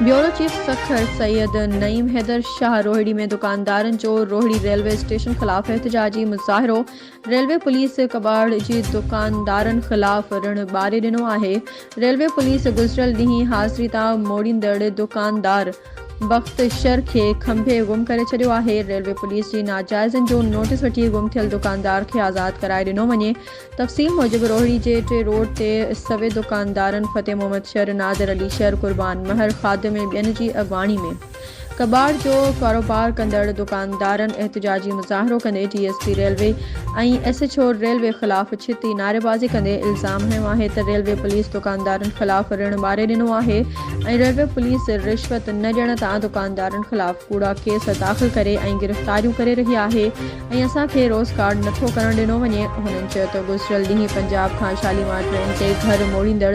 Bureau chief Sukkur Syed Naeem Haider Shah Rohri ۾ دڪاندارن جو Rohri railway station خلاف احتجاجي مظاهرو، ريلوي پوليس ڪٻاڙ جي دڪاندارن خلاف رڻ ٻاري ڏنو آهي، ريلوي پوليس گذريل ڏينهن حاضري تان موڙيندڙ دڪاندار بخت شر کي کنڀي گم ڪري ڇڏيو آهي، ريلوي پوليس جي ناجائزين جو نوٽيس وٺي گم ٿيل دڪاندار کي آزاد ڪرائي ڏنو وڃي، تفصيل موجب روهڙي جي ٽي روڊ تي سوين دڪاندارن فتح محمد شر، نادر علي شر، قربان مهر، خادم ۽ ٻين جي اڳواڻي ۾ ڪٻاڙ جو ڪاروبار ڪندڙ دڪاندارن احتجاجي مظاهرو ڪندي D S P railway ۽ S H O railway خلاف ڇتي نعريبازي ڪندي الزام هنيو آهي ته ريلوي پوليس دڪاندارن خلاف رڻ ٻاري ڏنو آهي ۽ ريلوي پوليس رشوت نه ڏيڻ تان دڪاندارن خلاف ڪوڙا ڪيس داخل ڪري ۽ گرفتاريون ڪري رهي آهي ۽ اسان کي روز ڪارڊ نٿو ڪرڻ ڏنو وڃي. هنن چيو ته گذريل ڏينهن پنجاب کان شاليمار ٽرين تي گهر موڙيندڙ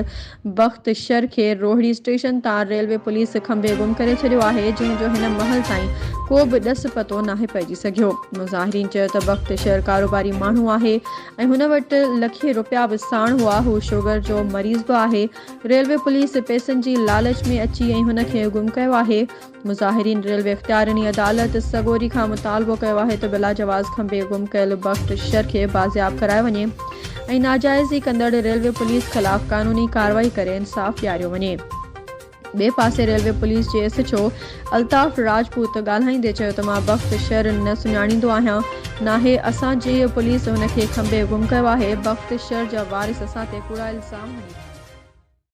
بخت شر کي روهڙي اسٽيشن تان ريلوي پوليس کنڀي گم ڪري ڇڏيو آهي جنهن جو هن مهل تائين ڪو به ڏس پتو ناهي پئجي سگهيو. مظاهرين چيو ته بخت شر ڪاروباري ماڻهو آهي ۽ هن وٽ لکين روپيا به ساڻ هئا هو شوگر جو مريض به آهي ريلوي پوليس پئسن جي لالچ ۾ اچي ۽ هن کي گم ڪيو آهي. مظاهرين ريلوي اختيارين ۽ عدالت سڳوري کان مطالبو ڪيو آهي ته بلاجواز کنڀي گم ڪيل بخت شر کي بازياب ڪرايو وڃي ۽ ناجائزي ڪندڙ ريلوي پوليس خلاف قانوني ڪارروائي ڪري انصاف ڏياريو وڃي. ٻئي پاسي ريلوي پوليس جي S H O Altaf Rajput ڳالهائيندي چيو ته مان بخت شر نه سڃاڻيندو آهيان ناهي اسان جي پوليس هن کي کنڀي گم ڪيو آهي بخت شر جا وارث اسان تي ڪوڙا الزام هڻي.